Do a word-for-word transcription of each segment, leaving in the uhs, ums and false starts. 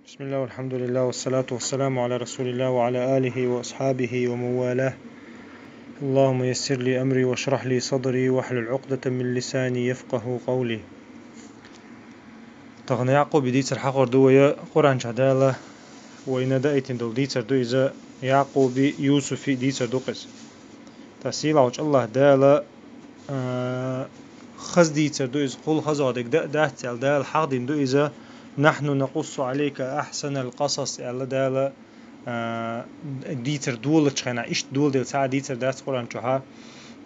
بسم الله والحمد لله والصلاة والسلام على رسول الله وعلى آله وأصحابه ومن والاه. اللهم يسر لي أمري واشرح لي صدري واحلل عقدة من لساني يفقه قولي. Тахана Якъуби дийцар хьахор ду вая Къуръан чу Дала вайна даийтина долу дийцар ду иза, Якъуби, Юсуфи дийцар ду къиза. Та сийлахьчу Аллах Дала, а, хаза дийцар ду иза, кхул хаза дерг да-, дац аьлла Дала хьахдина ду иза, «Нахьну накъуссу Ӏалайка ахьсанал къасас», аьлла Дала, а, дийцар долучу хенахь, иштта доладелла цхьа а дийцар дац Къуръан чохьа.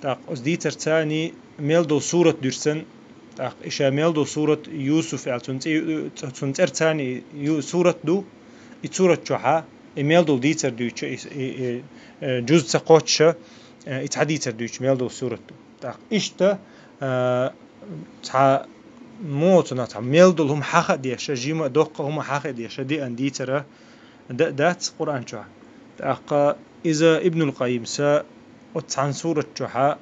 ТӀаккха оцу дийцар царний мел долу сурат дуьрсан, тӀаккха и ша мел долу сурат Юсуф аьлла, цунна цӀе-, цунна цӀерца царний ю-, сурат ду, и сурат чохьа, и мел долу дийцар дуьйцу, и, и, и, э, жуз ца кхоччуша, э, и цхьа дийцар дуьйцу мел долу сурат ду. ТӀаккха иштта, а, цхьа муха цунах цхьа мел долу хӀума хьаха а деша, жима а доккха хӀума хьаха а деша, деана дийцара да-, дац Къуръан чохь. ТӀаккха иза Ибнул Къаййимса оцу цхьана сурат чохьа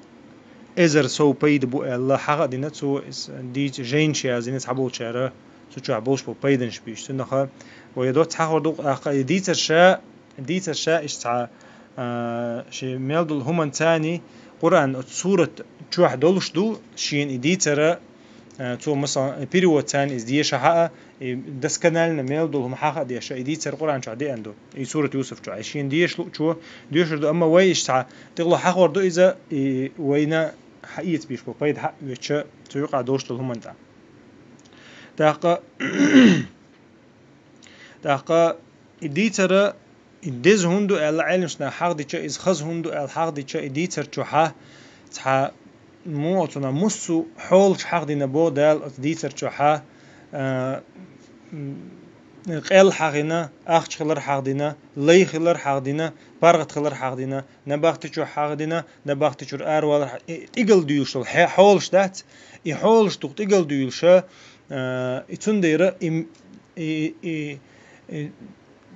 эзар сов пайда бу аьлла, хьаха а дина цо, иза дийца жайнаш яздина цхьаболчара, цу чохь болуш болу пайданаш бийш. Цунаха вай доцца хьахор ду, тӀаккха и дийцар ша, дийцар ша иштта цхьа, а, ши мел долу хӀуманца царний Къуръан оцу сурат чохь долуш ду, шена и дийцара, а, цо, масалан, перевод царний иза деша хьаа, и досконально мел долу хӀума хьаха а деша, и дийцар Къуръан чохь деана ду, и сурат Юсуф чохь, и шена деша луучо доьшур ду, амма вай иштта цхьа тӀехула хьахор ду иза, и вайна хьаэца бийш бу, пайда хьа а оьцуша, цу юкъа долуш долу хӀуманна тӀе. ТӀаккха, тӀаккха и дийцара, и деза хӀунда ду аьлла, Ӏеламнаха хьахдича, иза хаза хӀунда ду аьлла хьахдича, и дийцар чохьа цхьа муха цунах муссу хьолаш хьахдина бо Дала оцу дийцар чохьа, а, м, къел хьахдина, ахча хилар хьахдина, лай хилар хьахдина, паргӀат хилар хьахдина, набахти чуьра хьахдина, набахти чуьра аравалар хьа-, и тӀигал дуьйлуш долу хье-, хьолаш дац, и хьолаш дукха тӀигал дуьйлуша, а, и цундела и, и, и, и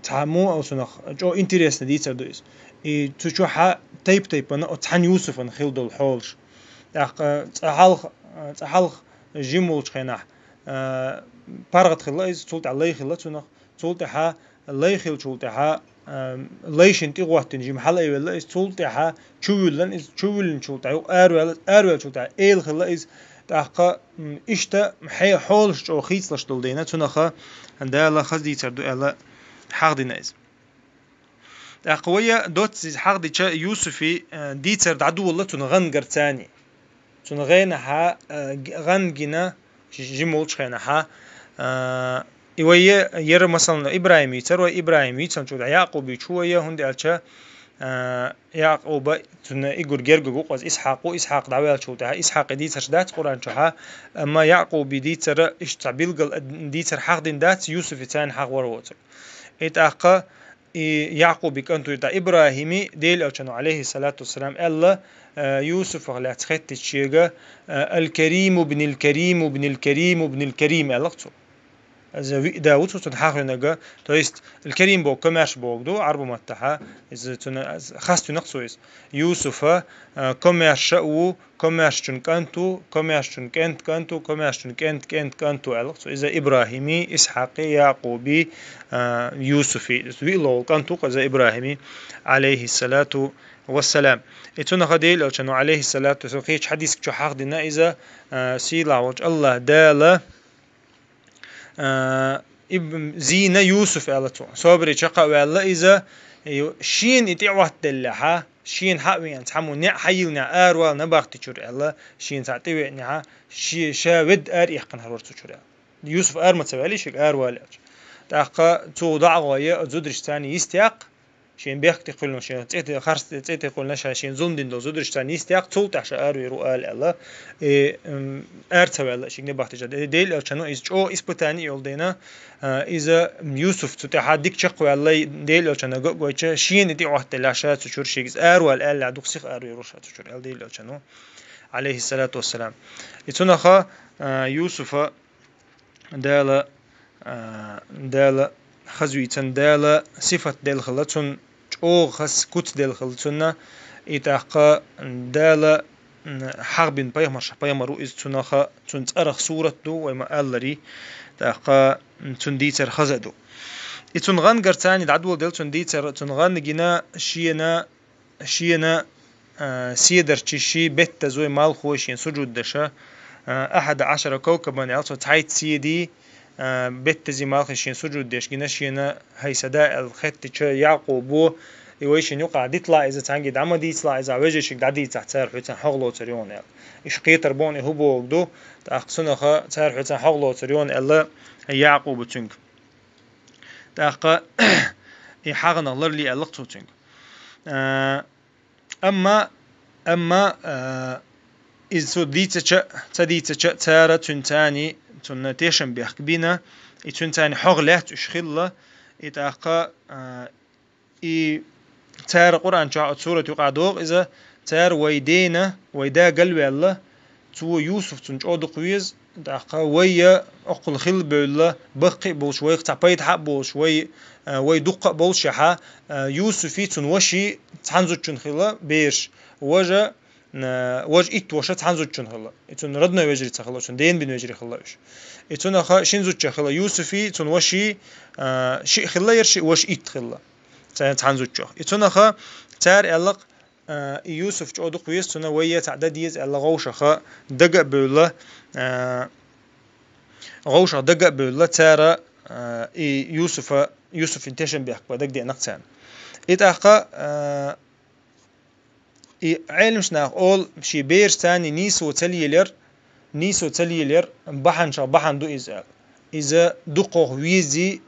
цхьа муха оцунах чӀо интересно дийцар ду иза. И цу чохьа тайп-тайпана оцу цхьана Юсуфан хила долу хьолаш. ТӀаккха цкъа хьалха, цкъа хьалха жима волчу хенахь, а, паргӀат хилла иза, цул тӀаьхьа лай хилла цунах, цул тӀаьхьа лай хилчул тӀаьхьа, а, лай шина тӀе гӀоттина жима хьалаайвелла иза, цул тӀаьхьа чувуьллан иза, чувуьллинчул тӀаьхьа юкъа араваьлла, араваьллачул тӀаьхьа эла хилла иза, тӀаккха, м, иштта хье-, хьолаш чӀогӀа хийцалаш долу дина, цунаха Дала хаза дийцар ду аьлла хьахдина иза. ТӀаккха вай доцца иза хьахдича Юсуфи, э, дийцар дӀадолла цунна гӀан гар царний. Цунна гӀенахьа, э, г-, гӀан гина, жи-, жима волчу хенахьа, э, и вай е-, яра, масалан, Ибрахим йийцар вай, Ибрахим йийцанчул тӀаьхьа Якъуб йийцу вай, хӀунда аьлча, э, Якъуба цунна и гур герга гу къаза Исхьакъ ву, Исхьакъ дӀаваьллачул тӀаьхьа, Исхьакъ и дийцарш дац Къуръан чохьа, амма Якъуби дийцара иштта цхьа билггал дийцар хьахдина дац, Юсуфи царна хьахвар воцург. И тӀаккха и Якъуби кӀант ву, и тӀаккха Ибрахими, Делан Элчано, алейхиссалату вассалам, аьлла, э, Юсуфах лаьцна хеттича шега, э, «Аль-Кариму бнил Кариму бнил Кариму бнил Карим», аьлла цо. Иза виъ да ву цо, цунна хьахвинарг, то есть, Аль-Карим боху, комаьрша боху ду, Ӏарбу маттахьа, иза цунна, хаствинарг цо иза. Юсуфа, э, комаьрша а ву, комаьршачун кӀант ву, комаьршачун кӀент кӀант ву, комаьршачун кӀент кӀент кӀант ву, аьлла цо. Иза Ибрахими, Исхьакъи, Якъуби, а, Юсуфи, виълагӀа кӀант ву-кх иза Ибрахими, алейхиссалату вассалам. И цунах Делан Элчано, алейхиссалату вассалам, кхечу хьадисчу хьахдина иза, а, сийлахь волчу Аллах Дала, а, иб-, зийна Юсуф аьлла цо. Собаре чекха а ваьлла иза, и шена и тӀе Ӏоттаделлехьа, шена хьа а веана, цхьаммо неӀ хьайиллинехь, аравала набахти чуьра аьлла, шена цхьа тӀевеанехьа, ши-, ша ведда ара эккхина хӀара вара цу чуьра аьлла. Юсуф ара ма ца ваьлли, шега аравала аьлча. ТӀаккха цо дӀа а гӀой, зударшца царна йистехь, шен бехк тӀе кхуьллина, шен цӀе тӀе харц, цӀе тӀе кхуьллина, ша шен зулам дина долу зударшца царна йистехь, цул тӀаьхьа ша аравер ву ала аьлла, и, м, ара ца ваьлла, шега набахти чуьра. Делан Элчано иза чӀогӀа испытани йолу дена, а, иза Юсуф цу тӀаьхьа дика чекхваьлла, Делан Элчано ган а гойча, шена и тӀе Ӏоттаделлехь ша цу чуьра, шега иза аравала аьлла, дукха сиха аравер ву ша цу чуьра, аьлла Делан Элчано, алейхиссалату вассалам. И цунаха, а, Юсуфа Дала, а, Дала хаза вийцина, Дала сифат делла хилла цунна, чӀогӀа хаза куц делла хилла цунна, и тӀаккха Дала, м, хьахбина пайхамарш, пайхамар ву иза цунаха, цунна цӀарах сурат ду, вай ма-алларий, тӀаккха, м, цунна дийцар хаза а ду. И цун гӀангарца дӀадоладелла цун дийцар, цун гӀан гина шена, шена, а, седарчий ший беттазой малхой шена сужуд деш, а, أحد عشر كوكبا аьлча, цхьайтта седий, а, беттазий малхой шена сужуд деш гина шена хьай са да аьлла хеттача Якъубо, и вайшин юкъа дитла иза цхьанги дӀа ма дийцла иза, вежаршка дӀадийцахь цар хьоцан хьогӀ лоцар йона аьлла. Иш кхетар бон и хӀу богу ду, тӀаккха цунах цар хьоцан хьогӀ лоцар йона аьлла Якъубо цунга. ТӀаккха и хьагӀанах ларле аьлла цо цунга. А, амма, амма, а, иза цо дийцача, ца дийцача, цара цуьнцани, цунна тешам бехк бина, и цуьнцани хьогӀ лаьцна уьш хилла, и тӀаккха, а, и цара Къуръан чохь оцу сурат юкъа догӀу иза, цара вай дена, вай да галваьлла, цо Юсуф цунна чӀогӀа дукха веза, тӀаккха вай я оккхул хилла бевлла, баккхий а болуш, вайх цхьа пайда хьа а болуш, вай, а, вай дуккха а болушехьа, а, Юсуфи цунна ваши цхьана зудчун хилла бераш, важа, а, важа итт ваша цхьана зудчун хилла. И цунна родной вежарца хилла, цунна ден бин вежарий хилла уьш. И цунаха шин зудча хилла Юсуфи, цунна ваши, а, шиъ хилла, яр шиъ ваша итт хилла. Цхьана, цхьана зудчох. И цунаха цара аьллакх, а, и Юсуф чӀогӀа дукха веза, цунна вай я цхьа дан деза аьлла, гӀовшаха дага а бевлла, а, гӀовшах дага а бевлла, цара, а, и Юсуфа, Юсуфин тешам бехк ба дага деанакх царна. И тӀаккха, а, и Ӏелимаш нах олу, шен бераш царна нийсо ца лелар, нийсо ца лелар, бахьанашах бахьана ду иза аьлла. Иза дукхох вези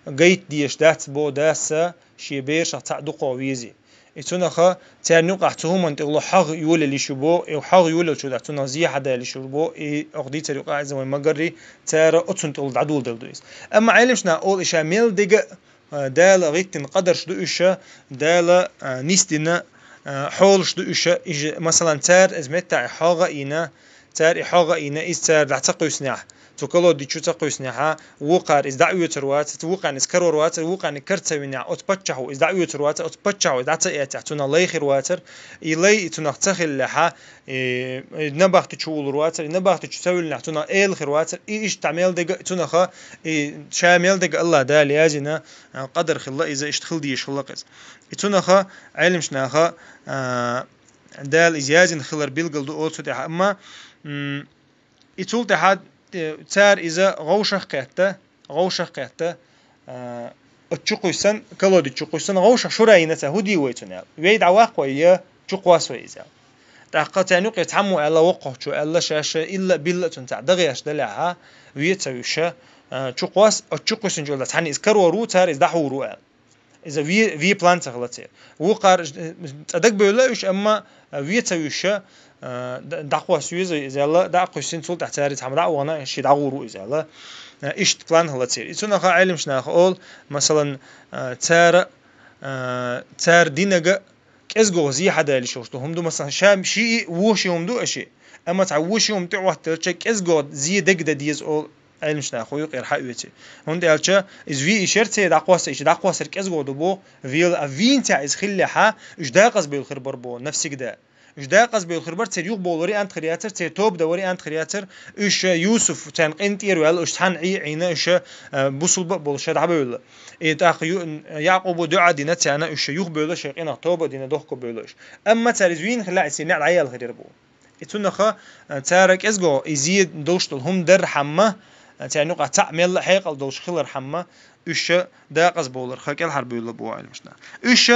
гайта дезаш дац бо даса, шен берашах цхьаъ дукхох вези. И цунаха царна юкъахь цу хӀуманна тӀехула хьагӀ йолалиш ю бо, и хьагӀ йолалчу тӀехь цунах зе хьадаьллиш ю бо, и оха дийцар юкъа иза вайн магарри, цара оцунна тӀехула дӀадоладелла ду иза. Амма Ӏелимаш нах олу, и ша мел дега а, Дала гӀиттина къадарш ду уьш, Дала, а, нисдина, а, хьолаш ду уьш, иш, масалан, цара иза меттахь и хьогӀа а йина, цара и хьогӀа а йина, иза цара дӀа ца кхуьйсинехь, цу колодичу ца кхуьйсинехьа, вукхара иза дӀа оьцур вацар, вукхарна иза карор вацар, вукхарна кара ца винехь, оцу паччахьо иза дӀа оьцур вацар, оцу паччахьо иза дӀа ца эцехь, цунах лай хир вацар, и лай и цунах ца хиллехьа, и, и набахти чу улур вацар, и набахти чу ца виллехь, цунах эла хир вацар, и иштта мел дега цунаха, и ша мел дега Аллах Дала язйина, а, къадар хилла иза, иштта хила дезаш хилла иза. И цунаха, Ӏелимаш наха, а, Дала иза язйина хилар билгал ду оцу тӀехь, амма, м, и цул тӀаьхьа, э, цара иза гӀовшах кхетта, гӀовшах кхетта, а, оцу чу кхуьйссан, колодец чу кхуьйссан, гӀовшах шура йина ца хӀу дий вай цунна аьлла. Вей дӀаваккха вай я, чу кхосса вай иза аьлла. ТӀаккха царна юкъе цхьаммо аьлла, воккхахчо аьлла, шаьш илла а билла а цунна цхьаъ дагӀеш далехьа, ве ца вуьйша, а, чу кхосса, оцу чу кхуьйсинчул цхьаьна иза карор ву, цара иза дӀахьур ву аьлла. Иза ве, ве план ца хила церан. Вукхара, э, цӀа дагабевлла уьш, амма ве ца вуьйша, э, д-, дӀакхосса веза иза аьлла, дӀа а кхуьссина, цул тӀаьхьа цара иза хьама дӀа а вахана, ши дӀагӀур ву иза аьлла. Э, иштта план хила церан. И цунаха Ӏелимаш наха олу, масалан, э, цара, э, цара динага кӀезгох зе хьадаьллаш йолуш ду. ХӀума ду, масалан, ша шиъ, вуо ши хӀума ду аша, амма цхьа вуо ши хӀума тӀе Ӏоттелча, кӀезгох зе дега дан деза олу Ӏелимаш наха юкъера хьаоьций. ХӀунда аьлча иза ве иш яр церан дӀакхосса, иштта дӀакхоссар кӀезгох ду боху, вела, а вийна цхьа иза хиллехьа, уьш дакъазбевлла хир бара боху, нафсигда. Уьш дакъазбевлла хир бара, церан юхабовла вариант хир яцара, церан тоба дан вариант хир яцара, уьш Юсуф царна къинтӀера ваьлла, уьш цхьаьна Ӏе а Ӏийна, уьш, а, бусулба а болуш дӀабевлла. И тӀаккха ю-, Якъубо дуӀа дина царна, уьш юхабевлла, шайн къинах тоба а дина, дохко бевлла уьш. Амма цара иза вийна хиллехь, иза неӀ дӀаяьлла хир яра боху. И цунаха, а, цара кӀезго и зе долуш долу хӀума дархьама, а, царна юкъахь цхьаъ мелла а хьекъал долуш хилархьама, уьш дакъазбовларх кӀелхьарбевлла боху Ӏелимаш наха. Уьш,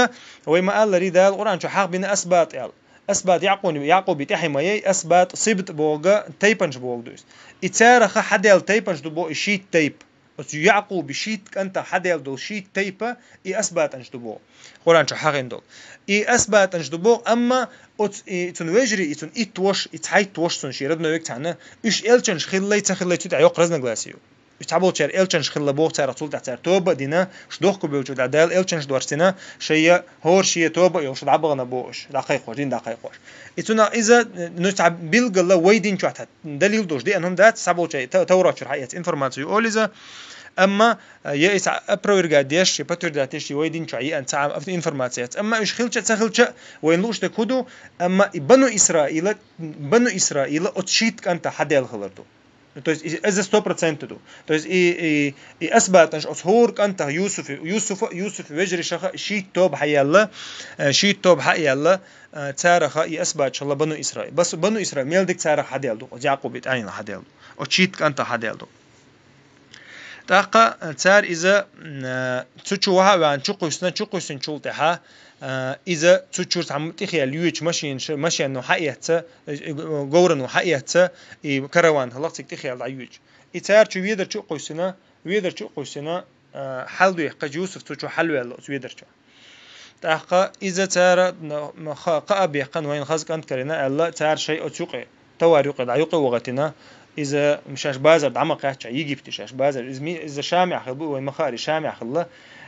вай ма-аллара, Дала Къуръан чу хьахбина асбат аьлла. Асбат Якъуби, Якъуби тӀаьхьа ма яй, асбат сибт бохург тайпанаш бохург ду иза. И цараха хьадаьлла тайпанаш ду боху и шийтта тайпа. Оцу Якъуби шийтта кӀантах хьадаьлла долу шийтта тайпа и асбатанаш ду боху. Къуръан чу хьахийна долу. И асбатанаш ду боху, амма оцу, и цуьнан вежарий, и цуьнан итт ваша, и цхьайтта ваша цуьнан шен родной вег цхьаьна, уьш элчанаш хиллай, ца хиллай, цу тӀехь йоккха разногласие ю. Уьш цхьаболчара элчанаш хилла боху, царах цул тӀаьхьа цара тоба а дина, уьш дохко бевллачул тӀаьхьа Дала элчанаш дорцдина, шайя хӀора шен тоба а йолуш дӀабахана боху уьш, дӀакхайкхош, дин дӀакхайкхош. И цунах иза, ну, цхьа билггала вай дин чохь тхьа далил долуш деана хӀума дац, цхьаболчара та-, Таврат чуьра хьаэца информацию олу иза. Амма, э, я иза опровергать деш, я подтверждать деш, я вай дин чохь еана цхьа а информация яц. Амма уьш хилча а, ца хилча а, вайна лууш дерг хӀун ду, амма и Бану Исраила, Бану Исраила оцу шийтта кӀантах хьадаьлла хилар ду. То есть и- иза сто процентов ду. То есть и, и, и асбатанаш оцу хӀора кӀантах Юсуфи, Юсуфа, Юсуф вежаришаха шийтта тоба хьаелла, э, шийтта тоба хьаелла, э, цараха и асбаташалла Бану Исраил. Бас, Бану Исраил мел дика царах хьаделла ду, оцу Якъуби тӀаьхьенах хьаделла ду. Оцу шийтта кӀантах хьаделла ду. ТӀаккха, э, цара иза, м, э, цу чу ваха а ваьхьна, чу кхуьссина, чу кхуьссинчул тӀаьхьа, э, иза цу чуьра цхьа тӀехъяьлла йоьдучу машинаш-, машено хьаэцна, э, э, говрано хьаэцна, и караван хӀаллакх цига тӀехъяьлла дӀайоьдуш. И цара чу ведар чу а кхуьссина, ведар чу а кхуьссина, э, хьалдоьхкича Юсуф цу чу хьалаваьлла оцу ведар чу. ТӀаккха иза цара н-, н-, ха-, кхаъ а баьккхина, вайна хаза кӀант карийна аьлла, цара шайн оцу юкъе, товар юкъе дӀа юкъе вахийтина, иза шаьш базар дӀа ма кхаьчча, Египте шаьш базар, иза ми-, иза Шамехь хилла бу, вайна ма хаъара, Шамехь хилла.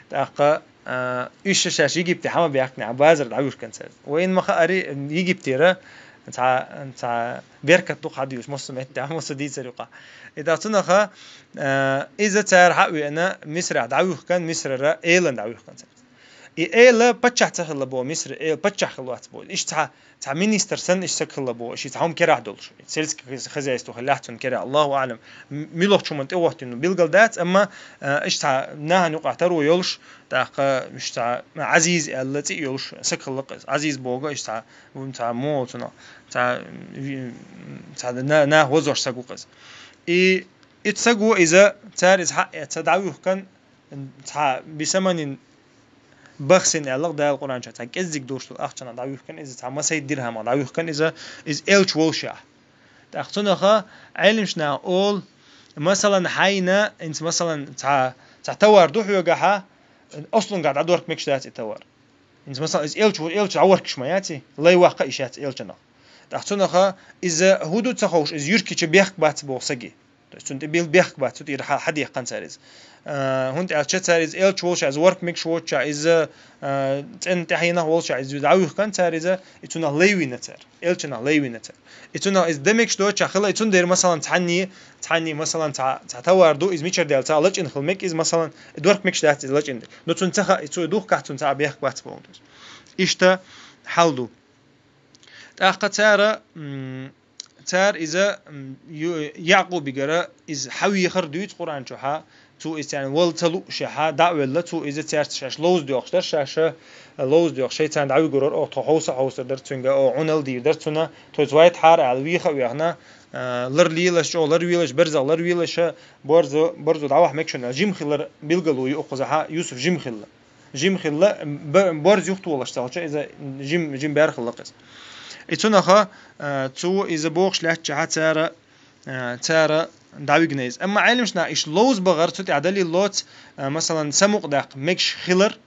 ТӀаккха, а, уьш шаьш Египте хьа ма баьхкинехь, базар дӀавуьгуш кӀант цара. Вайна ма хаъара, Египтера цхьа, цхьа беркат ду-кх хьадуьйлуш, массо а меттехь, массо а дийцар юкъахь. И тӀаккха цунах, а, иза цара хьа а веана, Мисрахь дӀавуьгуш кӀант, Мисрара элана дӀавуьгуш кӀант цара. И эла паччахь ца хилла боху, Мисра эла паччахь хилла вац боху. Иштта цхьа, цхьа министр санна иштта саг хилла боху, иштта цхьа хӀума керахь долуш. Сельский хозяйство хиллехь цунна керахь, Аллаху аӀлам. М-, муьлхачу хӀуманна тӀе гӀоттийна билгал дац, амма, э, иштта цхьа нахана юкъахь таро йолуш, тӀаккха иштта цхьа Ӏазиз аьлла цӀе йолуш саг хилла-кх иза. Ӏазиз боху иштта цхьа, цхьа муха цунах, цхьа, цхьа на-, нах вазош саг ву-кх иза. И, и саг ву иза, цара иза хьаэца дӀавуьгуш кӀант, цхьа бисаманин бахсин аьлла-кх Дала Къуръан чохь, цхьа кӀеззиг долуш долу ахчанах дӀавуьгуш кӀант иза, цхьа масийттаза дирхьамах дӀавуьгуш кӀант иза, иза элча волушехь. ТӀаккха цунах Ӏеламнаха олу, масалан, хьайна, инца, масалан, цхьа, цхьа товар ду хьоьгахьа, ослунгахь дӀадорка мегаш дац и товар. Инца, масалан, иза элча ву, элча дӀаворкуш ма яц и, лай ваккха а йиш яц элчанах. ТӀаккха цунах иза хӀун ду ца хууш, иза юьркича бехк бац боху саги. То есть цунна тӀе бил бехк бац, цу тӀера хьа-, хьадехкан цара иза. А, хӀунда аьлча цара иза элча волуш, иза ворк мегаш воцуча, иза, а, цӀенна тӀаьхьенах волуш, иза дӀавуьгуш кӀант цара иза, и цунах лай вина цара. Элчанах лай вина цара. И цунах иза дан мегаш доцуча хила, и цундела, масалан, цхьанний, цхьанний, масалан, цхьа, цхьа товар ду, иза мичара даьлла, цхьа лачкъина хила мега иза, масалан, и дорк мегаш дац иза лачкъина. Но цунна ца хаьа, и цо и духкахь, цунна цхьа а бехк бац боху. Иштта хьал ду. ТӀаккха цара, м, цара иза, м, ю-, Якъубигара иза хьавехар дуьйцу Къуръан чохьа, цо иза царна вала ца луушехьа, дӀа а велла, цо иза цаьрца шаьш ловза доьхуш дара, шаьш ловза доьхуш, шайца дӀавигурара, оха тхо хьовса а хьовсур дара цуьнга, оха Ӏуналла дийр дара цунна, тхоьца вайтахьара аьлла, веха а вехна, а, лар лелаш, чӀогӀа лар велаш, берзах лар велаша, борзо, борзо дӀаваха мегаш ву, жима хилар билгало ю укхузахьа, Юсуф жима хилла. Жима хилла, б-, борз юхтолаш ца хилча, иза жим-, жима бер хилла-кх иза. И цунаха, а, цо иза бохуш лаьттачахьа цара, а, цара дӀавигна иза. Амма Ӏеламнаха иштта ловза бахар цу тӀехь далил лоцу, а, масалан, самукъадаккха мегаш хилар,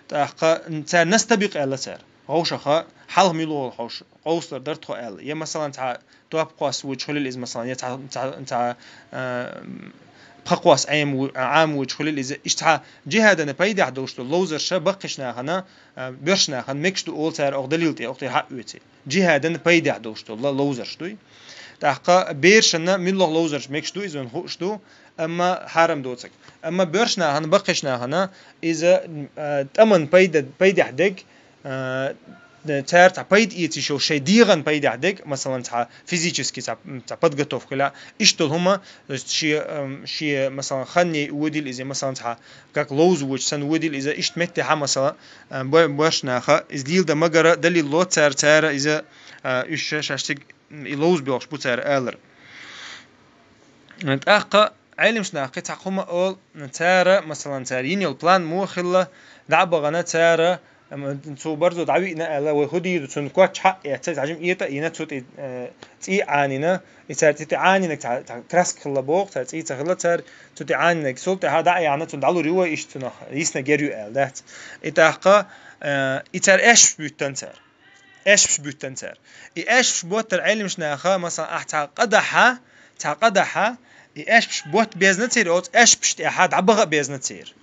тӀаккха цара настабикъ аьлла цара. Вовшаха, хьалха мила волу хьовш, къовсалур дара тхо аьлла. Я, масалан, цхьа топ кхосса вуьйцуш хуьлийла иза, масалан, я цхьа, цхьа, цхьа, а, пха кхосса Ӏема ву-, Ӏама вуьйцуш хуьлийла иза. Иштта цхьа джихӀадана пайдехь долуш долу ловзарша баккхийчу нахана, а, боьршачу нахана мегаш ду олу цара оха далил тӀе, оха тӀе хьаъ оьций. ДжихӀадана пайдехь долуш долу ла-, ловзарш дуй. ТӀаккха бершанна муьлха ловзарш мегаш ду, иза вайна хууш ду, амма хьарам доцург. Амма боьршачу нахана, баккхийчу нахана иза, а, тӀаман пайда-, пайдехь дерг, а, цара цхьа пайда эца йиш йолуш шайн дегӀан пайдехь дерг, масалан, цхьа физически цхьа, цхьа подготовка хила, иштта долу хӀума, то есть шен, ам, шен, масалан, ханне водийла иза, масалан, цхьа как ловза вочу санна водийла иза, иштта меттехьа, масалан, а, бо-, боьршачу наха иза лелдан магара далил лоцу цара, цара иза, а, уьш ша-, шаьш цига и ловза боьлхуш бу цара алар. ТӀаккха Ӏеламнаха кхин цхьа хӀума олу, цара, масалан, цара йина йолу план муха хилла, дӀа а бахана цара, м, цо барзо дӀавиъна аьлла, вай хӀун дийр ду, цунна коч хьаъ эцна, хьажим этӀа а йина, цу тӀе, э, цӀий а Ӏанийна, и цара цу тӀе Ӏанийнарг цхьа, цхьа краска хилла боху, цара цӀий ца хилла цара, цу тӀе Ӏанийнарг, цул тӀаьхьа дӀа а яьхьна, цунна дӀалур ю вай иштта цунах, йиснарг яр ю аьлла дац. И тӀаккха, э, и цара аьшпаш буьттан цара. Аьшпаш буьттан цара. И аьшпаш боттар Ӏеламнаха, масалан, ахь цхьа къа дахьа, цхьа къа дахьа, и аьшпаш ботта безна церан, оцу аьшпаш тӀехьа дӀабаха а безна церан.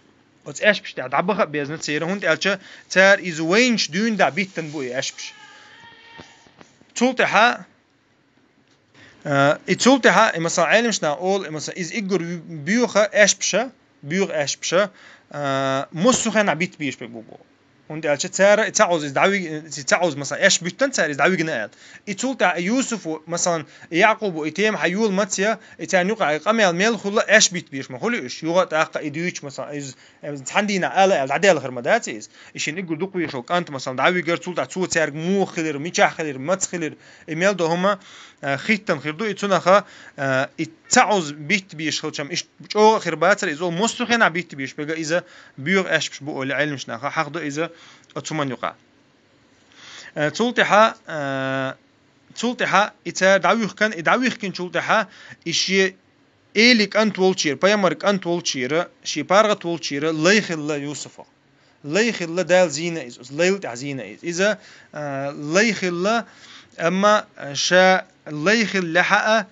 Оцу аьшпаш тӀехьа дӀабаха а безна церан, хӀунда аьлча цара иза вайначу дуьйна дӀа биттан бу и аьшпаш. Цул тӀаьхьа, а, и цул тӀаьхьа, и, масалан, Ӏеламнаха олу, и, масалан, иза иггур боьха аьшпаша, боьха аьшпаша, а, массо а хенахь битта безаш берг бу боху. ХӀунда аьлча цара и ца Ӏовза, из дӀавиг-, и ца Ӏовза, масала, аьшпаш биттина цара, из дӀавигна аьлла. И цул тӀаьхьа Юсуфу, масала, Якъубу и тема хьайола маца, и царна юкъа и къамаьл мел хулла аьшпаш битта беш ма хули уж. Юха тӀаккха и дуьйцу, масала, из, э, цхьан дийнахь ала аьлла, дӀадаьлла хир ма дац из. И шин уггар дукха вешал кӀант, масала, дӀавигар, цул тӀаьхьа цо цаьрга муха хилира, мичахь хилира, мацах хилира, и мел до хӀума, э, хиттан хир ду, и цунаха, э, и ца Ӏовза битта беш хилчам, иштта чӀогӀа хир бацара, иза ол массо хенахь битта беш, бега иза боьха аьшпаш бу олий Ӏилмаш наха, хьахдо иза оцу хӀуман юкъа. Э, цул тӀаьхьа, э, цул тӀаьхьа и цара дӀавихкан, и дӀавихкинчул тӀаьхьа и шен эли кӀант волчера, пайхамар кӀант волчера, шен паргӀат волчера лай хилла Юсуфа. Лай хилла, Дала зийна иза, оцу лайла тӀехь зийна иза. Иза, э, лай хилла, амма ша лай хилла лаьхьа а,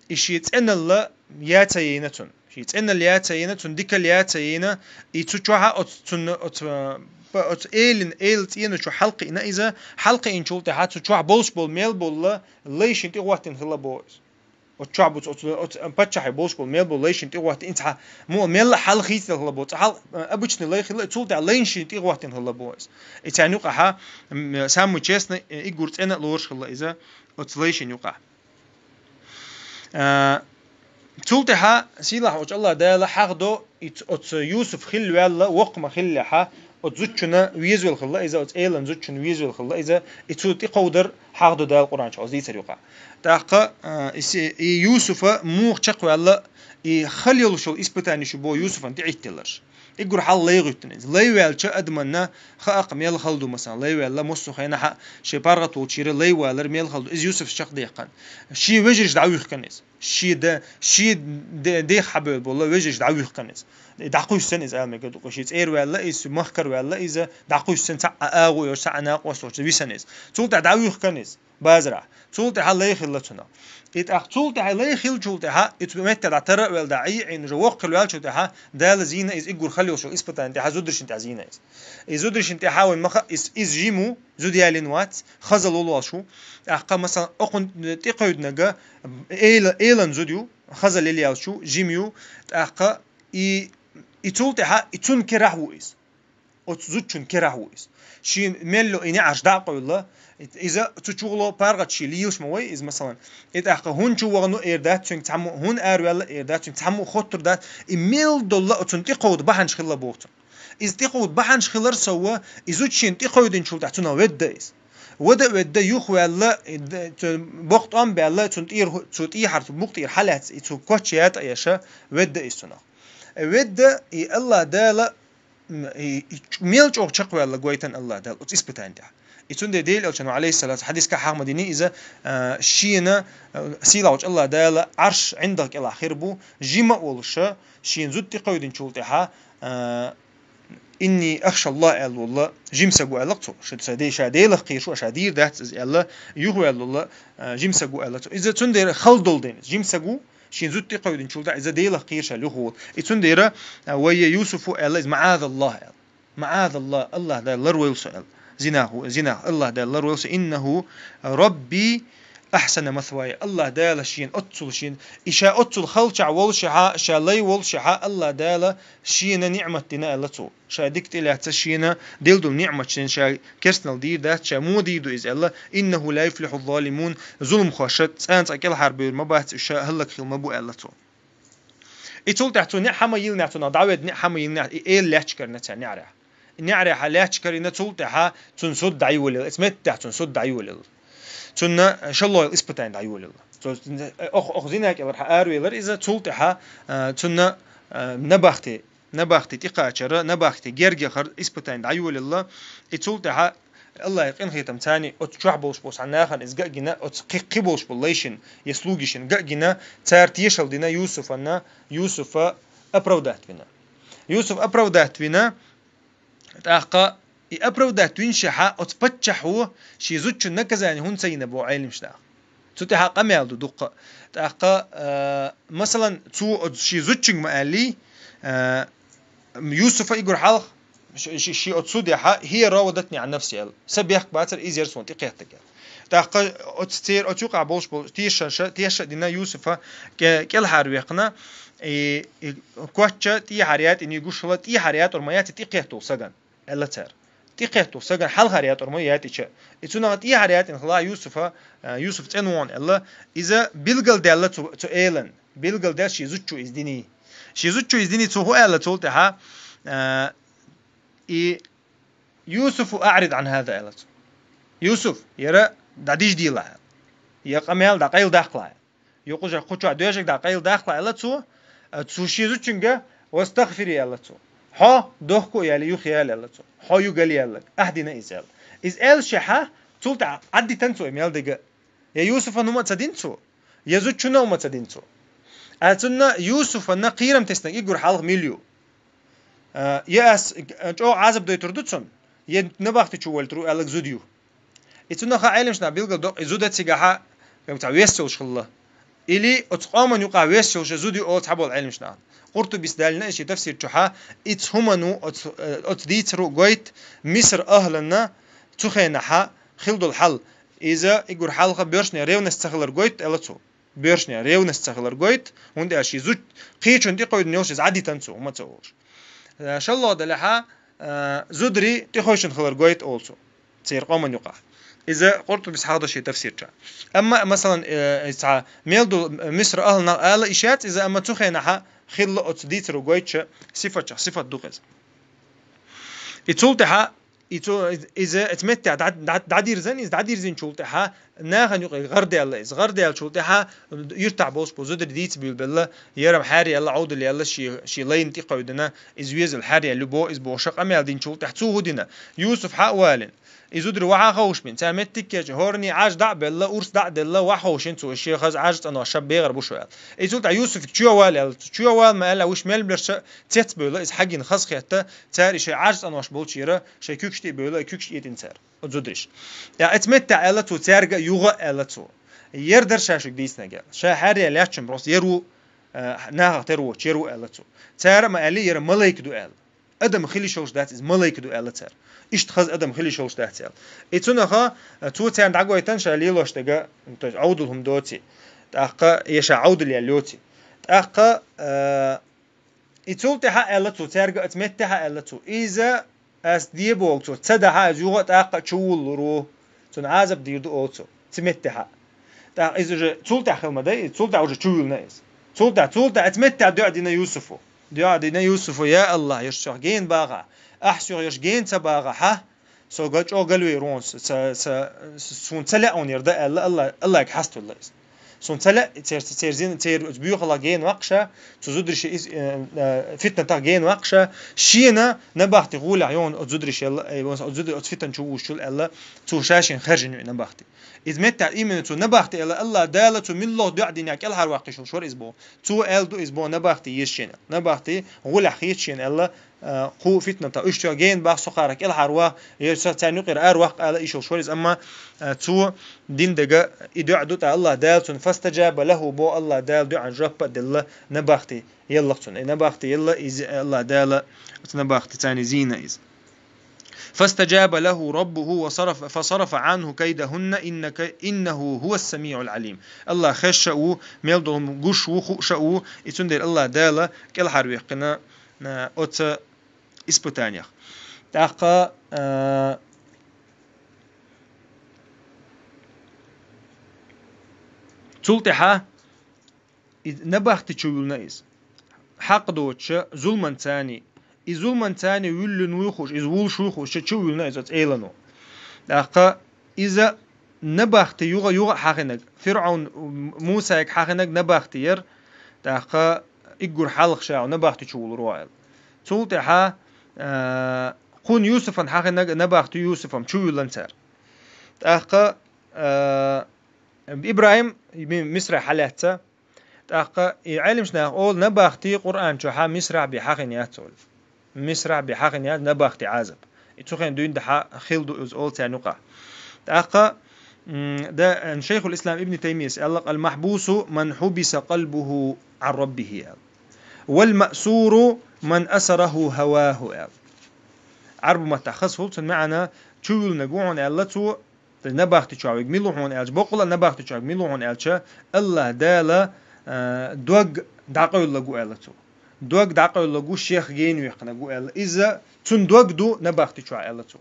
и шен цӀеналла яца яйна цунна. Шен цӀеналла яца яйна, цунна дикалла яца яйна, и цу чохьа оцу, цунна оцу, э, па-, оцу элин, эла цӀена чу хьалкхиъна иза, хьалкхиъначул тӀаьхьа цу чохь болуш болу мел болла лай шин тӀе гӀоттина хилла боху иза. Оцу чохь буц, оцу, оцу паччахье болуш болу мел болу лай шин тӀе гӀоттина, цхьа муха мелла хьал хийцадала хилла боху, цхьа хьал, э, обычный лай хилла, цул тӀаьхьа лайна шин тӀе гӀоттина хилла боху иза. И царна юкъахьа, м, самый честный, э, уггар цӀена лоруш хилла иза, оцу лай шин юкъахь. Э, цул тӀаьхьа сийлахь волчу Аллах Дала хьахдо, и ц-, оцу Юсуф хилла ваьлла, воккха ма хиллехьа, оцу зудчунна везавелла хилла иза, оцу элан зудчунна везавелла хилла иза, и цу тӀекховдар хьахдо Дала Къуръан чу оцу дийцар юкъа. ТӀаккха, э, и се-, и Юсуфа муха чекхваьлла, и хала йолуш йолу испытанеш ю бо Юсуфан тӀеӀиттеларш. Уггар хьал лай гӀуьттина иза. Лай ваьлча адаманна хаакх мел хала ду, масала, лай ваьлла, массо хенахьа шен паргӀат волчуьра лай валар мел хала ду. Иза Юсуф чекхдехкан. Шен вежарш дӀавихкан иза. Шен де-, шен де-, дех хьабевлла болла вежарш дӀавихкан иза. И дӀакхуьссина иза, ала мегар ду-кх, шен цӀера ваьлла иза, махкара ваьлла иза, дӀакхуьссина цхьа а агӀо йолуш, цхьа а накъост волчу висина иза. Цул тӀаьхьа дӀавихкан иза базарахь. Цул тӀаьхьа лай хилла цунах. И тӀаккха цул тӀаьхьа лай хилчул тӀаьхьа, и цу метта дӀа тара а ваьлла, дӀа Ӏийна уже воккха хилла ваьлчул тӀаьхьа, Дала зийна иза уггар хала йолуш йолу испытани тӀаьхьа зударшна тӀехь зийна иза. И зударшна тӀехьа вайн ма хаьа, иза, иза жима ву, зуда ялийна вац, хаза волуш ву. ТӀаккха, масала, окхунна тӀекхевдинарг эла-, элан зуда ю, хаза лелаеллачу, жима ю, тӀаккха и, и цул тӀаьхьа и цунна керахь ву иза. Оцу зудчун керахь ву иза. Шен мел йолу и неӀарш дӀа а къевлла, иза цу чухула паргӀат шен лелаш ма вай иза, масалан. И тӀаккха хӀун чу вахана эр дац цуьнга цхьаммо, хӀун араваьлла эр дац цуьнга цхьаммо, хоттур дац. И мел долла оцунна тӀекховда бахьанаш хилла боху цунна. Иза тӀекховда бахьанаш хилар сов, и зудчун тӀекхевдинчул тӀаьхьа цунах ведда иза. Вада а ведда, юхаваьлла, и д-, цу боккха тӀом а баьлла, цунна тӀера хӀу-, цу тӀехьара, цу букъа тӀера хьалаьцна, и цу коч ятӀа а еша, ведда иза цунах. Ведда, и Аллах Дала, м, и, и ч-, мел чӀогӀа чекхваьлла гойтан Аллах Дала оцу испытани тӀехь. И цундела Делан Элчано, алейхиссалату, хьадис кхаъ хьахмадини иза, а, шена, а, сийлахьчу Аллах Дала Ӏарш ӀиндагӀ кӀелахь хир бу, жима а волуша, шен зуда тӀекхевдинчул тӀаьхьа, а, «Инни ахшаллах», аьлла волла, жима саг ву аьлла цо. Ша, ша де-, ша Делах кхийраш ву, ша дийр дац иза аьлла, юхаваьлла волла, а, жима саг ву аьлла цо. Иза цундела хала долу дела, жима саг ву, шен зуда тӀекхевдинчул тӀаьхьа иза Делах кхийраш аьлла юхаволу. И цундела, а, вай Юсуфу аьлла, иза «МаӀазаллах» аьлла. «МаӀазаллах», Аллах Дала ларвойла со аьлла. Зинах ву, зинах Аллах Дала ларвойла со. «Иннаху Рабби ахсана масвая». Аллах Дала шена оццул шена, и ша оццул халчахь волушехьа, ша лай волушехьа, Аллах Дала шена ниъмат дина аьлла цо. Ша дика тӀелаьцна шена делла долу ниъматаш дина, ша керстанал дийр дац, ша муха дийр ду иза аьлла. «Иннаху ла юфлиху залимун», зуламхоша цӀан цӀа кӀелхьарбевр ма бац, уьш ша хӀаллакьхила ма бу аьлла цо. И цул тӀаьхьа цо неӀ хьа ма йиллинехь, цунах дӀаведда неӀ хьа ма йиллинехь, и эла лаьтташ карна цара неӀарехь. И неӀарехьа лаьтташ карийна, цул тӀаьхьа цунна суд дӀайолаелла, эца меттехь цунна суд дӀайолаелла. Цунна шаллойла испытани дӀайолаелла. Цо, ох-, ох зина кӀелара хьа аравелара иза, цул тӀаьхьа, а, цунна, а, набахти, набахти тӀекхачара, набахти гергахар испытани дӀайолаелла. И цул тӀаьхьа Аллахьан къинхетам царна оцу чохь болуш болу цхьа нахана иза га а гина, оцу кхи-, кхин болуш болу лайшин, я слугишин га а гина, цара тешал дина Юсуфанна, Юсуфа оправдать вина. Юсуф оправдать вина, тӀаккха и оправдать винчехьа оцу паччахьо шен зудчун наказание хӀунда ца йина боху Ӏелимаш наха. Цу тӀехьа къамел ду дуккха. ТӀаккха, а, масалан, цо оцу шен зудчуьнга ма аьллий, а, Юсуфа уггар хьалха, ш-, ш-, шен оцу судехьа, «Хьия равадатни Ӏан нафси», аьлла. Сан бехк бацара, иза яра суна тӀекхеттарг аьлла. ТӀаккха оцу церан оцу юкъахь болуш болу тешаша, теша а дина Юсуфа кӀе-, кӀелхьарваьккхина, и, и коч а тӀехьара ятӀийна гуш хилла, тӀехьара ятӀар ма яц и тӀекхетта волу сагана, аьлла цара. тӀекхетта сагана хьалхара ятӀар ма яйтӀича. И цунах тӀехьара ятӀина хила Юсуфа, а, Юсуф цӀена вон аьлла, иза билгалдаьлла цу, цу элан. Билгалдаьлла ши зудчо из дини. Ши зудчо из дини цо хӀу аьлла цул тӀаьхьа, а, и Юсуфу аӀрид Ӏан хӀаза аьлла цо. Юсуф, яра дӀадиждийла. Я къамел дӀакъайла дахкла. Юкъужа кхуча доьжаг дӀакъайла дахкла аьлла цо, а, цу ши зудчуьнга вастагъфири аьлла цо. Хьо дохку яли юх яли аьлла цо. Хьо югали аьлла. Ахьдина из аьлла. Из аьлла шехьа, цул тӀа Ӏаддитан цо мел дега. Я Юсуфа нума ца дин цо, я зудчуна ума ца дин цо. А цунна Юсуфанна кхийрам теснаг игур хьалха мил ю. А, я ас, а, чӀо Ӏазаб дойтур ду цун, я набахти чу вольтру аьллаг зуд ю. И цунаха Ӏелимшна билгал докъ, и зуда цигахьа, как ца вес йолуш хилла. Или оцу къоман юкъа вес йолуш зуд ю олу цхьаболу Ӏелимшна. Къуртубис даьллина и ши тафсир чухьа, и цхьуману оцу, э, оцу дийцару гойт, Миср ахланна цу хенахьа хила долу хьал. Иза игур хьалха боьршне ревность ца хилар гойт, аьлла цо. Боьршне ревность ца хилар гойт, хӀунда аьлча ши зуд кхечун тӀекхойдина йолуш иза Ӏадитан цо, хӀума ца олуш. Э, шалло далахьа, э, зудри тӀехойшун хилар гойт олу цо. Церан къоман юкъахь. Иза Къуртубис хьахдо ши тафсир ча. Амма, масалан, э, цхьа мел ду Миср ахланах ала и шац иза, амма цу хенахьа хилла оцу дийцару гойтча сифатча, сифат ду кхеза. И цул тӀаьхьа, и цу, иза, эца меттехь дӀа-, дӀа-, дӀадирзан, иза дӀадирзинчул тӀаьхьа, нахана юкъе гӀардаьлла иза. ГӀардаьллачул тӀаьхьа, юртахь болуш бу зударий дийца буьйлабелла, ярам хьаьръяьлла, Ӏовдалъяьлла, ши, ши лайна тӀекхойдина, иза везал хьаьръяьлла бо, иза бохуша къамел динчул тӀаьхьа цу хӀу дина. Юсуф хьа а валина. И зударий вахьа ховшбина, цара меттиг кеча, хӀорний Ӏаж дӀа а белла, урс дӀа а делла, вахьа ховшина цо, шен хаза Ӏаж цӀанваш ша бегӀар бу шу аьлла. И цул тӀаьхьа Юсуф чоя вала аьлла, чоя вала ма аьлла, вуьш мел берша цец бевлла, иза хьагина хаза хетта, цара и шайн Ӏаж цӀанваш болчу яра, шайн куьгаш тӀе а бевлла, и куьгаш тӀетӀина цара. Оцу зудариш. Я эца меттехь аьлла цо, цаьрга а юха а аьлла цо. Ер дара ша шуьга дийцинарг аьлла. Ша хьаьръяьлла яьччун просто ер ву, э, нахах тера воцуш ер ву аьлла цо. Цара а ма аьлли, яра малайка ду аьлла. Адам хила йиш йолуш дац, иза малайка ду аьлла цара. Иштта хаза адам хила йиш йолуш дац аьлла. И цунаха, э, цо царна дӀагойтан ша лелош дега, то есть Ӏовдал хӀума доций. ТӀаккха я ша Ӏовдал яьлла йоций. ТӀаккха, э, И цул тӀаьхьа аьлла цо, цаьрга оцу меттехьа аьлла цо. Иза ас де боху цо, ца дахьа иза юха а тӀаккха а чу вуллур ву. Цунна Ӏазап дийр ду олу цо. Цу меттехьа. ТӀаккха иза уже цул тӀаьхьа хила ма дай, иза цул тӀаьхьа уже чу вуьллина иза. Цул тӀаьхьа, цул тӀаьхьа оцу меттехьа дуьа дина Юсуфу. Дуьа дина Юсуфу, я АллахӀ, ерш сох гена баха. Ахь сох ерш гена ца баха, хьа? Со гачо галвей рон, ца, ца, суна ца леа он яр да аьлла, Алла, Аллаге хьаставелла иза. Суна ца леа, цер, цер зин, цер оцу боьхалах гена ваккха ша, цу зударша из, э, э, фитнатах гена ваккха ша, шена набахти гӀулехь йогӀун оцу зударша аьлла, э, оцу зудар-, оцу фитан чу вуьйшучул аьлла, цо ша шен хаьржина ве набахти. Иза меттехь именно цу набахти аьлла, Алла Дала цу миллох дуьа динехь кӀелхьарваккхийш волуш вара иза боху. Цо аьлла ду иза боху набахти еза шена. Набахти гӀулехь хета шена аьлла, э, кху фитнатах, уьш чо гена бах со кхара кӀелхьарвах, я со царна юкъера араваккха ала йиш йолуш вара иза, амма, э, цо дин дега и дуьа ду тӀа Алла Дала цунна фастаджаба лаху бо Алла Дала дуьан жоп а делла набахти еллах цунна. И набахти елла иза Алла Дала оцу набахти царна зийна иза. فاستجاب له ربه وصرف، فصرف عنه كيدهن إنك، إنه هو السميع العليم. Алла хезаш а ву, мел долу гуш ву, хууш а ву, и цундела Алла Дала кӀелхьарваьккхина, э, оцу испытаниях. ТӀаккха, э, цул тӀаьхьа и набахти чу вуьллина иза. Хьакъ доцуша, зулманцани, и зулманцани вуьллина вуй хууш, иза вуллуш вуй хууш, чу вуьллина иза оцу элано. ТӀаккха иза набахти юха, юха а хьахинаг, ФирӀаун Мусайга хьахинаг набахти яр, тӀаккха иггур хьалха ша набахти чу вулур ву аьлла. Цул тӀаьхьа, а, кхунна Юсуфан хьахинаг набахти Юсуфам чу вуьллан цара. ТӀаккха, а, ИбрахӀим Ми-, Мисра хьалаьцна, тӀаккха и Ӏелимаш наха олу набахти Къуръан чохьа Мисрахь бен хьахина яц олу. Мисрахь бен хьахина яц набахти Ӏазап. И цу хен дуьйна дахьа хила ду иза олу царна юкъахь. ТӀаккха, м, да, шайхул ислам Ибн Таймияс аьлла: «Ал-махьбусу ман хьубиса къалбуху Ӏан раббихи», аьлла. «Вал маъсуру ман асараху хаваху», аьлла. Ӏарбу маттахь хазахула цунна маьӀна чу вуьллинарг ву хьуна аьлла цо, Набахти чохь вега мила ву хьуна аьлча, боккъала набахти чохь вега мила ву хьуна аьлча, Аллах Дала, а, дог дӀакъевллаг ву аьлла цо. Дог дӀакъевллаг ву, шех гена вехкинаг ву аьлла. Иза цунна дог ду набахти чохь аьлла цо.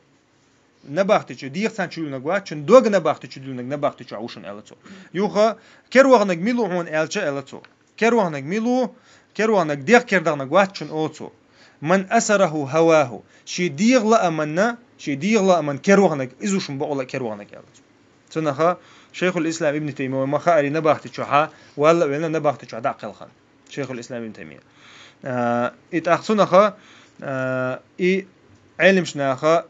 набахти чу дегӀ цхьан чу юьллинарг вац, цун дог набахти чу дуьллинарг набахти чу вушин аьлла цо. Юха, кер ваханарг мила ву хьона аьлча аьлла цо. Кер ваханарг мила ву, кер ваханарг дегӀ кер даханарг вац цун оцу. Ман асараху хаваху. Ший дегӀ лааманна, ший дегӀ лааман кер ваханарг, из вушин бакъула кер ваханарг аьлла цо. Цунаха Шайхул Ислам Ибн Таймия ма хаари набахти чу хьа, валла а велла набахти чу дӀакхелхан. Шайхул Ислам Ибн Таймия. А, и тӀаккха цунаха, а, и Ӏелимшнаха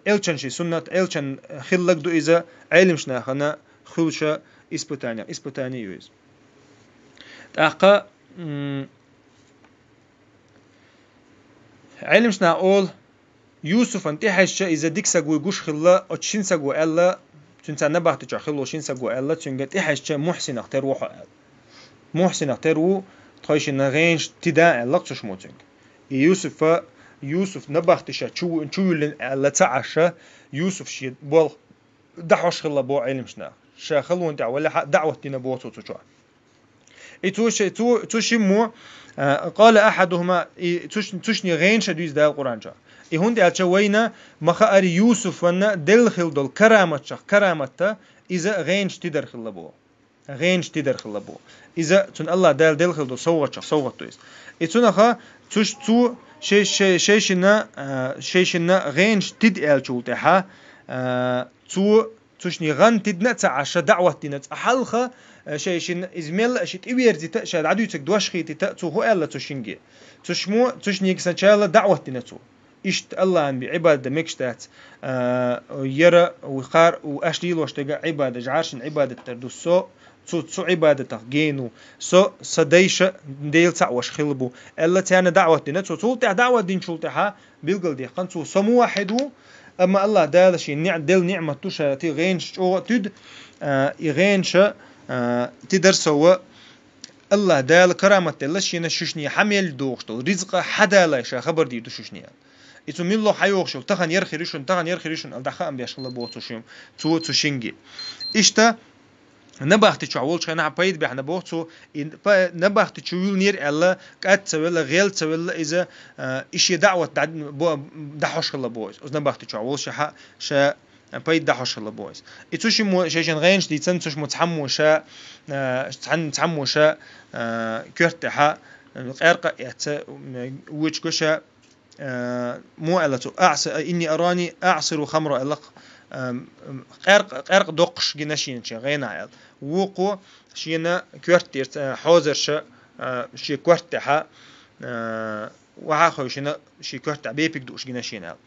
элчан ший суннат, элчан хиллаг ду иза, Ӏелимшнахана хуьлуша испытание, испытание ю иза. ТӀаккха, м, Ӏелимшна ол, Юсуфан тӀехьаьжча иза дика саг вуй гуш хилла, оцу шин саго аьлла, цуьнца набахти чохь хилла шин саго аьлла, цуьнга тӀехьаьжча Мухьсинах тера ву хьо аьлла. Мухьсинах тера ву, тхойшинна гӀенаш тида аьлла цу шумо цуьнга. И Юсуфа, Юсуф набахти ша чу, чу вуьллина аьлла ца Ӏаша, Юсуф шен болх дӀахьош хилла бо Ӏелимшна. Ша халонан тӀехь валла хьа даӀват дина бо цо цу чохь. И цу ши-, цу, цу шиммо, а, къала ахьадухума, и цу ш-, цу шине гӀенаш а дуьйцу Дала Къуръан чохь. И хӀунда аьлча вайна ма хаари Юсуфанна делла хилла долу караматчех караматта иза гӀенаш тидар хилла бо. ГӀенаш тидар хилла бо. Иза цунна Аллах Дала делла хилла долу совгӀатчех совгӀат ду иза. И цунаха цу ш-, цу шей-, шей-, шейшинна, а, шейшинна гӀенаш тида аьллачул тӀаьхьа, а, цу Цу шине гӀан тидна а ца Ӏаш, ша даӀват дина цкъа хьалха, э, шайшинна иза мелла а ши тӀеверзита, ша дӀадуьйцург дош хетита, цо хӀу аьлла цу шинге. Цу шмо, цу шинега сначала даӀват дина цо. Иштта Аллахьан би Ӏибадат дан мегаш дац, э, яра, у хар, у аш лелош дега Ӏибадат, жӀаршин Ӏибадат дар ду со, цу, цу Ӏибадатах гену, со, са дайша Дела цхьаъ ваша хилла бу. Аьлла царна даӀват дина цо. Цул тӀаьхьа даӀват динчул тӀаьхьа, билгалдехкан цо со муваххьид ву, амма Аллах Дала шен ниӀ-, делла ниӀмат ду ша ти гӀенаш чӀогӀа а туьд, а, и гӀенаша, а, ти дар со ва Аллах Дала карамат делла шена шишне хьан мел дохуш долу ризкъа хьан далай ша хабар дийр ду шишне. И цу милло хьан йохуш йолу, тахана яр хир ю шун, тахана яр хир ю шун, ал даха ам беш хилла боху цу шим, цо цу шинге. Иштта, Набахти чохь волчу хенахь пайда бехьна боху цо, и па-, набахти чу вуьллинера аьлла, кӀад ца велла, гӀел ца велла иза, а, и шен даӀват дӀа-, бо-, дӀахьош хилла боху иза. Оцу набахти чохь волуш ша, ша пайда дӀахьош хилла боху иза. И цу шиммо шайшан гӀенаш дийцан, цу шиммо цхьаммо ша, а, цхьан-, цхьаммо ша, а, коьрта тӀехьа, а, къаьркъа а эцна, м, вочу го ша, Э, мо аьлла цо, «Аъси-, инни арани аъсиру хамра», аьлла, эм, эм, къаьркъ-, къаьркъ доккхуш гина шена шен гӀенахь аьлла. Вукхо шена коьрта тӀера, э, хьозарша, э, шен коьрта тӀехьа, э, вахьа хевшина шен коьрта тӀехь бепиг дууш гина шена аьлла.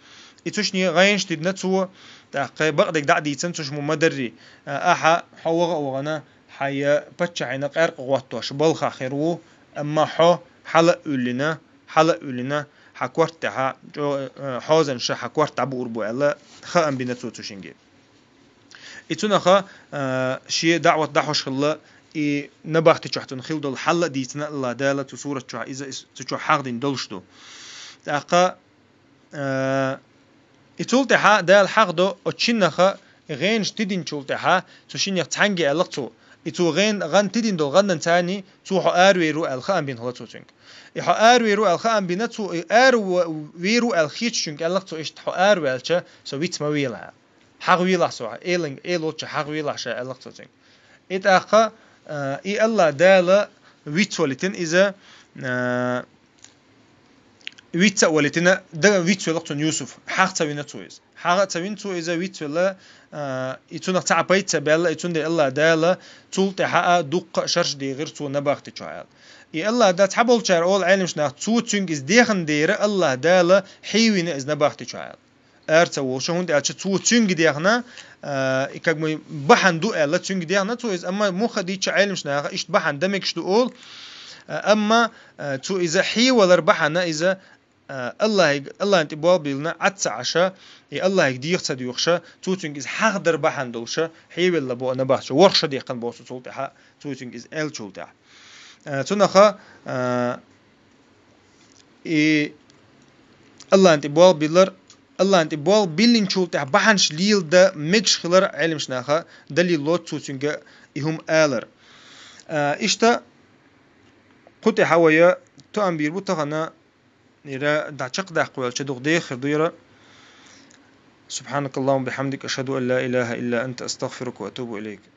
И цу шине гӀенаш тидна цо, тӀаккха бакъдерг дӀа а дийцан цу шиммо ма-дарри, э, ахьа хьо ваха а вахана, хьан я паччахьина къаьркъа гӀоттош балхахь хир ву, амма хьо хьала а уьллина, хьала а уьллина, хьан коьрта тӀехьа, чӀо-, э, хьозанаш хьан коьрта дӀабуур бу аьлла, хаам бина цо цу шинге. И цунаха, э, шен даӀват дӀахьош хилла, и набахти чохь цунна хилла долу хьал а дийцина Аллах Дала цу сурат чохь, иза ис-, цу чохь хьахдина долуш ду. ТӀаккха, э, и цул тӀаьхьа Дала хьахдо оцу шиннаха, и гӀенаш тидинчул тӀаьхьа, цу шиннех цхьаьнге аьлла цо, и цо гӀен-, гӀан тидина долу гӀандан царний, цо хьо аравер ву аьлла хаам бина хилла цо цуьнга. И хьо аравер ву аьлла хаам бина цо, и ара в-, вер ву аьлла хеташ цуьнга аьлла цо, иштта хьо араваьлча, со виц ма велахь. ХьагӀ велахь со, элан-, элолча хьагӀ велахь ша аьлла цо цуьнга. И тӀаккха, а, и Аллах Дала виц валитина иза, а, виц а валитина, да виц велла цунна Юсуф. ХьагӀ ца вина цо иза. ХьагӀ а ца вина цо иза виц велла, а, и цунах цхьа а пайда ца баьлла, и цундела Аллах Дала цул тӀаьхьа а дуккха а шарш дийгӀира цо набахти чохь аьлла. И Аллах Дала цхьаболчара олу Ӏелимаш нах, цо цуьнга иза дехна дера, Аллах Дала хьийвина иза набахти чохь аьлла. Ара ца волуш, хӀунда аьлча цо цуьнга дехна, а, и как бы бахьана ду аьлла, цуьнга дехна цо иза, амма муха дийча Ӏелимаш наха иштта бахьана дан мегаш ду олу, а, амма, а, цо иза хьийвалар бахьана иза, а, Аллахьиг-, Аллахьан тӀе болх биллина Ӏад ца Ӏаша, и Аллахьиг дегӀ ца доьхуша, цо цуьнга иза хьагӀдар бахьана долуша, хьийвелла бо набахча, ворхӀ шо дехкан боху цул тӀаьхьа, цо цуьнга иза аьллачул тӀаьхьа. А, цунаха, а, И Аллахьан тӀе болх биллар, Аллахьан тӀе болх биллинчул тӀаьхьа бахьанаш леладан мегаш хилар Ӏелимаш наха далил лоцу цуьнга и хӀума алар. А, иштта, кху тӀе хьан вая тоам бийр бу тахана, ира дӀа чекхдаккха ваьлча дукха дехар ду яра. سبحانك اللهم وبحمدك، أشهد أن لا إله إلا أنت، أستغفرك وأتوب إليك.